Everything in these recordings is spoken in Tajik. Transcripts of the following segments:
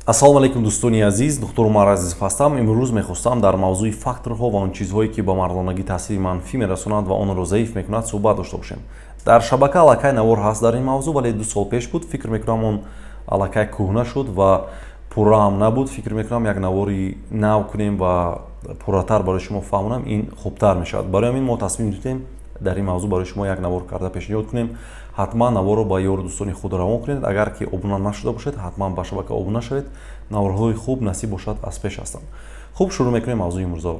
Ассалому алайкум, дӯстони азиз, доктор Умар Азизов ҳастам. Имрӯз мехостам дар мавзӯи факторҳо ва он чизҳое, ки ба мардонагӣ таъсири манфӣ мерасонанд ва онро заиф мекунад, суҳбат дошта бошем. Дар шабака аллакай навор ҳаст дар ин мавзӯъ, вале 2 сол пеш буд. Фикр мекунам, он аллакай кӯҳна шуд ва пурра ҳам набуд. Фикр мекунам, як навори нав кунем ва пурратар барои шумо фаҳмонам, ин хубтар мешавад. Барои ҳамин мо тасмим гирифтем дар ин мавзӯъ барои шумо як навор карда пешниҳод кунем. Ҳатман наворро ба ёру дӯстони худ равон кунед. Агар ки обуна нашуда бошед, ҳатман ба шабака обуна шавед. Наворҳои хуб насиб бошад аз пеш ҳастанд. Хуб, шурӯъ мекунем мавзӯи имрӯзаро.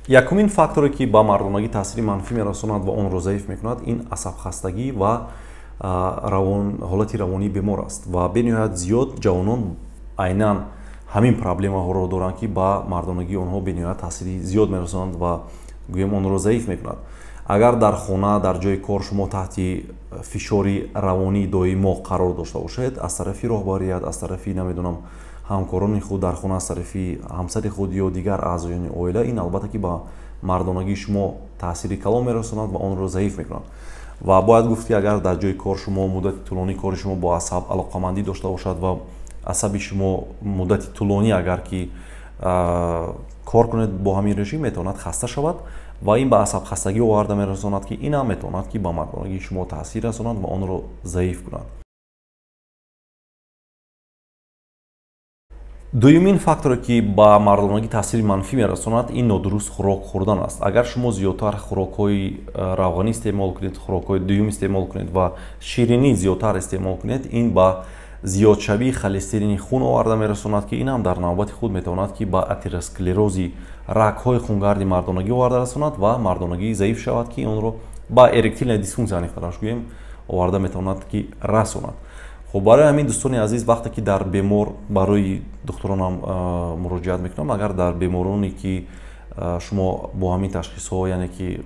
Якумин факторе, ки ба мардонагӣ таъсири манфӣ мерасонад ва онро заиф мекунад, ин асабхастагӣ ва ҳолати равонии бемор аст. Ва бениҳоят зиёд ҷавонон айнан ҳамин проблемаҳоро доранд, ки ба мардонагии онҳо бениҳоят таъсири зиёд мерасонанд ва гӯем онро заиф мекунад. Агар дар хона, дар ҷои кор шумо таҳти фишори равонии доимо қарор дошта бошед, аз тарафи роҳбарият, аз тарафи, намедонам, ҳамкорони худ дар хона, аз тарафи ҳамсари худ ё дигар аъзоёни оила, ин албатта ки ба мардонагии шумо таъсири калон мерасонад ва онро заиф мекунад. Ва бояд гуфт, ки агар дар ҷои кор шумо муддати тӯлонӣ кори шумо бо асаб алоқамандӣ дошта бошад ва асаби шумо муддати тӯлонӣ агар ки кор кунед бо ҳамин режим, метавонад хаста шавад ва ин ба асабхастагӣ оварда мерасонад, ки ин ҳам метавонад ки ба мардонагии шумо таъсир расонад ва онро заиф кунад. Дуюмин факторе, ки ба мардонагӣ таъсири манфӣ мерасонад, ин нодуруст хӯрок хӯрдан аст. Агар шумо зиёдтар хӯрокҳои равғанӣ истеъмол кунед, хӯрокҳои дуюм истеъмол кунед ва ширинӣ зиёдтар истеъмол кунед, ин ба зиёдшавии холестерини хун оварда мерасонад, ки ин ҳам дар навбати худ метавонад ки ба атеросклерози рагҳои хунгарди мардонагӣ оварда расонад ва мардонагӣ заиф шавад, ки онро ба эректилная дисфунксия, аниқтараш гӯем, оварда метавонад ки расонад. Хуб, барои ҳамин, дӯстони азиз, вақте ки дар бемор барои духтуронам муроҷиат мекунам, агар дар бемороне ки шумо бо ҳамин ташхисҳо, яъне ки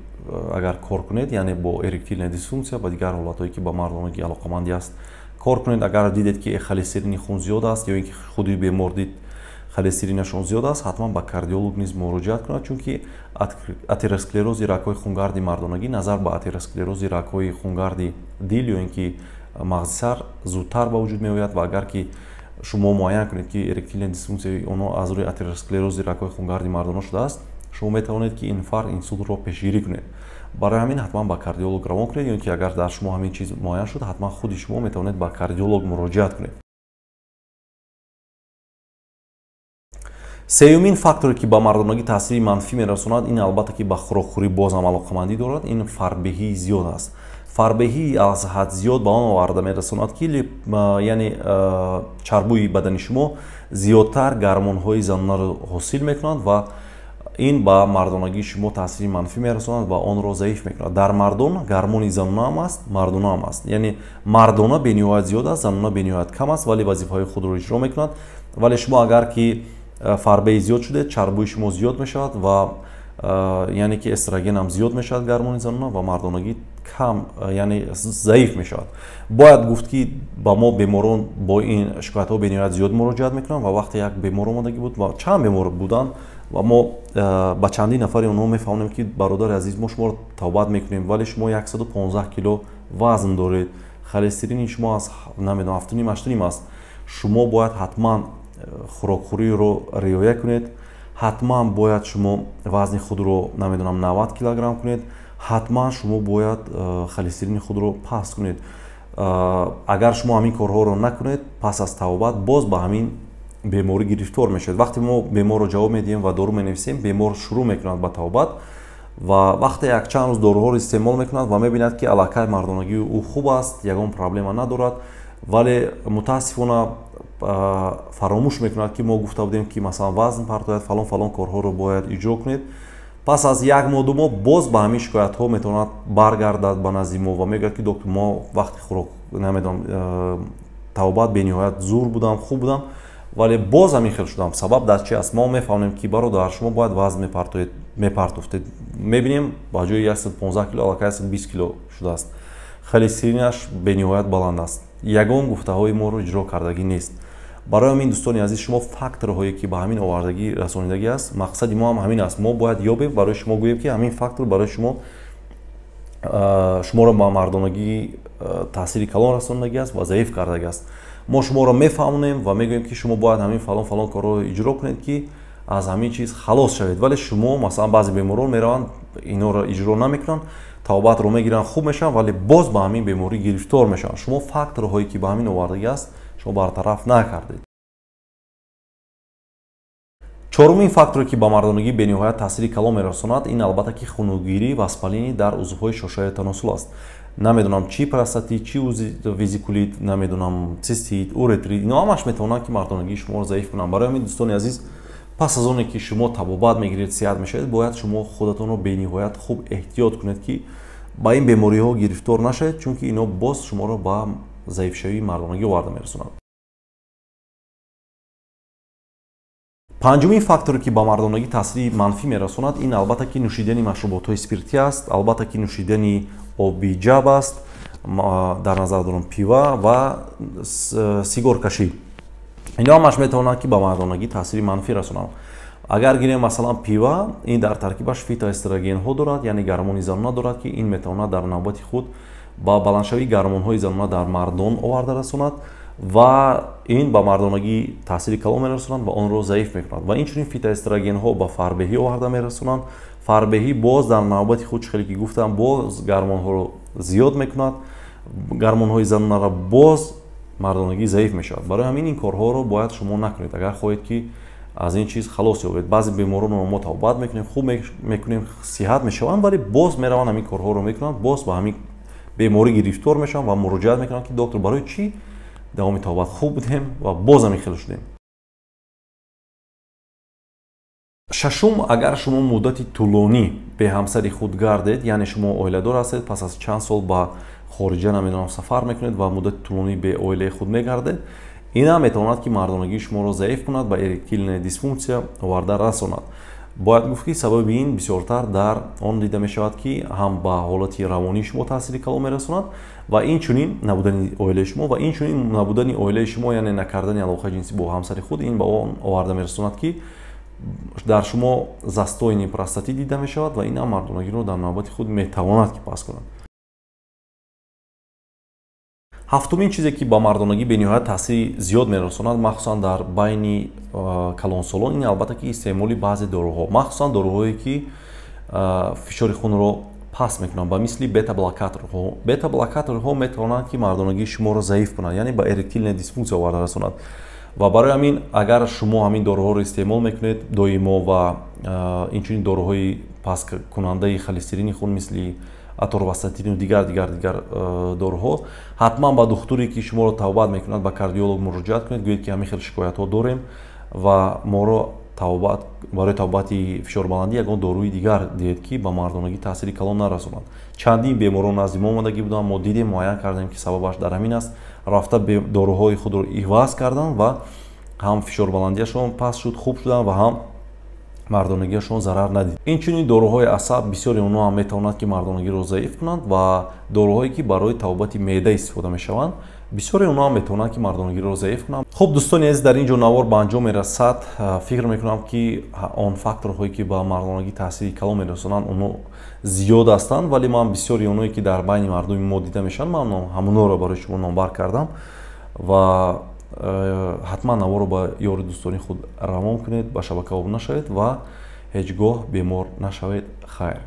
агар кор кунед, яъне бо эректилная дисфунксия ва дигар ҳолатҳое, ки ба мардонагӣ алоқамандӣ аст, кор кунед, агар дидед, ки холестерини хун зиёд аст ё ин ки худи бемор дид холестеринашон зиёд аст, ҳатман ба кардиолог низ муроҷиат кунад, чунки атеросклерози рагҳои хунгарди мардонагӣ назар ба атеросклерози рагҳои хунгарди дил ё ин ки мағзи сар зудтар ба вуҷуд меояд. Ва агар ки шумо муайян кунед, ки эректилная дисфунксияи онҳо аз рӯи атеросклерози рагҳои хунгарди мардона шудааст, шумо метавонед ки инфаркт, инсултро пешгирӣ кунед. Барои ҳамин ҳатман ба кардиолог равон кунед, ё ин ки агар дар шумо ҳамин чиз муайян шуд, ҳатман худи шумо метавонед ба кардиолог муроҷиат кунед. Сеюмин факторе, ки ба мардонагӣ таъсири манфӣ мерасонад, ин албатта ки ба хӯрокхӯрӣ боз ҳам алоқамандӣ дорад, ин фарбеҳии зиёд аст. Фарбеҳии аз ҳад зиёд ба он оварда мерасонад, ки яъне чарбӯи бадани шумо зиёдтар гармонҳои занонаро ҳосил мекунад ва ин ба мардонагии шумо таъсири манфӣ мерасонад ва онро заиф мекунад. Дар мардон гармони занона ҳам аст, мардона ҳам аст. Яъне мардона бениҳоят зиёд аст, занона бениҳоят кам аст, вале вазифаҳои худро иҷро мекунад. Вале шумо агар ки фарбеҳи зиёд шудед, чарбӯи шумо зиёд мешавад ва яъне ки эстроген ҳам зиёд мешавад, гармони занона, ва мардонагӣ кам, яъне заиф мешавад. Бояд гуфт, ки ба мо беморон бо ин шикоятҳо бениҳоят зиёд муроҷиат мекунанд ва вақте як бемор омадагӣ буд ва чанд бемор буданд ва мо ба чандин нафари онҳо мефаҳмонем, ки бародари азиз, мо шуморо тавбат мекунем, вале шумо 115 кило вазн доред, холестерини шумо аз, намедонам, 7,5, 8,5 аст, шумо бояд ҳатман хӯрокхӯриро риоя кунед, ҳатман бояд шумо вазни худро, намедонам, 90 килограмм кунед, ҳатман шумо бояд холестерини худро паст кунед. Агар шумо ҳамин корҳоро накунед, пас аз тавбат боз ба ҳамин беморӣ гирифтор мешавед. Вақте мо беморро ҷавоб медиҳем ва дору менависем, бемор шурӯъ мекунад ба тавбат ва вақте якчанд рӯз доруҳоро истеъмол мекунад ва мебинад, ки аллакай мардонагии ӯ хуб аст, ягон проблема надорад, вале мутаассифона фаромӯш мекунад, ки мо гуфта будем, ки масалан вазн партояд, фалон фалон корҳоро бояд иҷро кунед. Пас аз 1 моҳ, 2 моҳ боз ба ҳамин шикоятҳо метавонад баргардад ба назди мо ва мегӯяд, ки доктор, мо вақти хӯрок, намедонам, тавбат бениҳоят зур будам, хуб будам, вале боз ҳамин хел шудам. Сабаб дар чи аст? Мо мефаҳмем, ки бародар, шумо бояд вазн мепартофтед. Мебинем, ба ҷои 115 кило аллакай 120 кило шудааст, холестеринаш бениҳоят баланд аст, ягон гуфтаҳои моро иҷро кардагӣ нест. Барои ҳамин, дӯстони азиз, шумо факторҳое, ки ба ҳамин овардагӣ расонидагӣ аст, мақсади мо ҳам ҳамин аст. Мо бояд ёбем, барои шумо гӯем, ки ҳамин фактор барои шумо шуморо ба мардонагӣ таъсири калон расондагӣ аст ва заиф кардагӣ аст. Мо шуморо мефаҳмонем ва мегӯем, ки шумо бояд ҳамин фалон фалон корро иҷро кунед, ки аз ҳамин чиз халос шавед. Вале шумо, масалан, баъзе беморон мераванд, инҳоро иҷро намекунанд, табобатро мегиранд, хуб мешаванд, вале боз ба ҳамин беморӣ гирифтор мешаванд. Шумо факторҳое, ки ба ҳамин овардагӣ аст, шумо бартараф накардед. Чорумин факторе, ки ба мардонагӣ бениҳоят таъсири калон мерасонад, ин албатта ки хунукгирӣ ва воспаление дар узвҳои шошаи таносул аст. Намедонам, чи простатит, чи везикулит, намедонам, цистит, уретрит, ино ҳамаш метавонанд, ки мардонагии шуморо заиф кунанд. Барои ҳамин, дӯстони азиз, пас аз оне ки шумо табобат мегиред, сиҳат мешавед, бояд шумо худатонро бениҳоят хуб эҳтиёт кунед, ки ба ин бемориҳо гирифтор нашавед, чунки ино боз шуморо ба заифшавии мардонагӣ оварда мерасонанд. Панҷумин факторе, ки ба мардонагӣ таъсири манфӣ мерасонад, ин албатта ки нӯшидани машруботҳои спиртӣ аст, албатта ки нӯшидани оби ҷаб аст, дар назар дорам пива, ва сигоркашӣ. Ино ҳамаш метавонанд, ки ба мардонагӣ таъсири манфӣ расонанд. Агар гирем, масалан, пива, ин дар таркибаш фитоэстрогенҳо дорад, яъне гармони занона дорад, ки ин метавонад дар навбати худ ба баландшавии гармонҳои занона дар мардон оварда расонад ва ин ба мардонагӣ таъсири калон мерасонад ва онро заиф мекунад. Ва инчунин фитоэстрогенҳо ба фарбеҳӣ оварда мерасонанд. Фарбеҳӣ боз дар навбати худ, чӣ хеле ки гуфтам, боз гармонҳоро зиёд мекунад, гармонҳои занонаро, боз мардонагӣ заиф мешавад. Барои ҳамин ин корҳоро бояд шумо накунед, агар хоҳед, ки аз ин чиз халос ёбед. Баъзе беморонро мо табобат мекунем, хуб мекунем, сиҳат мешаванд, вале боз мераванд, ҳамин корҳоро мекунанд, боз ба ҳамин беморӣ гирифтор мешаванд ва муроҷиат мекунанд, ки доктор, барои чӣ давоми табобат хуб будем ва боз ҳамин хел шудем? Шашум, агар шумо муддати тӯлонӣ беҳамсари худ гардед, яъне шумо оиладор ҳастед, пас аз чанд сол ба хориҷа, намедонам, сафар мекунед ва муддати тӯлонӣ бе оилаи худ мегардед, ин ҳам метавонад, ки мардонагии шуморо заиф кунад, ба эректильная дисфунксия оварда расонад. Бояд гуфт, ки сабаби ин бисёртар дар он дида мешавад, ки ҳам ба ҳолати равонии шумо таъсири калон мерасонад ва инчунин набудани оилаи шумо, ва инчунин набудани оилаи шумо, яъне накардани алоқаи ҷинсӣ бо ҳамсари худ, ин ба он оварда мерасонад, ки дар шумо застойный простатит дида мешавад ва ин ҳам мардонагиро дар навбати худ метавонад, ки паст кунад. Ҳафтумин чизе, ки ба мардонагӣ бениҳоят таъсири зиёд мерасонад, махсусан дар байни калонсолон, ин албатта ки истеъмоли баъзе доруҳо, махсусан доруҳое, ки фишори хунро паст мекунанд, ба мисли бета-блокаторҳо. Бета-блокаторҳо метавонанд, ки мардонагии шуморо заиф кунанд, яъне ба эректильная дисфунксия оварда расонад. Ва барои ҳамин, агар шумо ҳамин доруҳоро истеъмол мекунед доимо ва инчунин доруҳои пасткунандаи холестерини хун, мисли аторвастатину дигар дигар дигар доруҳо, ҳатман ба духтуре, ки шуморо табобат мекунад, ба кардиолог муроҷиат кунед, гӯед, ки ҳамин хел шикоятҳо дорем ва моро табобат барои табобати фишорбаландӣ ягон доруи дигар диҳед, ки ба мардонагӣ таъсири калон нарасонад. Чандин беморон назди мо омадагӣ буданд, мо дидем, муайян кардем, ки сабабаш дар ҳамин аст. Рафта доруҳои худро иваз карданд ва ҳам фишорбаландиашон паст шуд, хуб шуданд ва ҳам мардонагиашон зарар надид. Инчунин доруҳои асаб, бисёри онҳо ҳам метавонанд, ки мардонагиро заиф кунанд, ва доруҳое, ки барои табобати меъда истифода мешаванд, бисёре онҳо ҳам метавонанд, ки мардонагиро заиф кунанд. Хуб, дӯстони азиз, дар ин ҷо навор ба анҷом мерасад. Фикр мекунам, ки он факторҳое, ки ба мардонагӣ таъсири калон мерасонанд, онҳо зиёд ҳастанд, вале ман бисёри онҳое, ки дар байни мардуми мо дида мешаванд, ман ҳамонҳоро барои шумо номбар кардам. Ва ҳатман наворро ба ёри дӯстони худ равон кунед, ба шабака обуна шавед ва ҳеҷ гоҳ бемор нашавед. Хайр.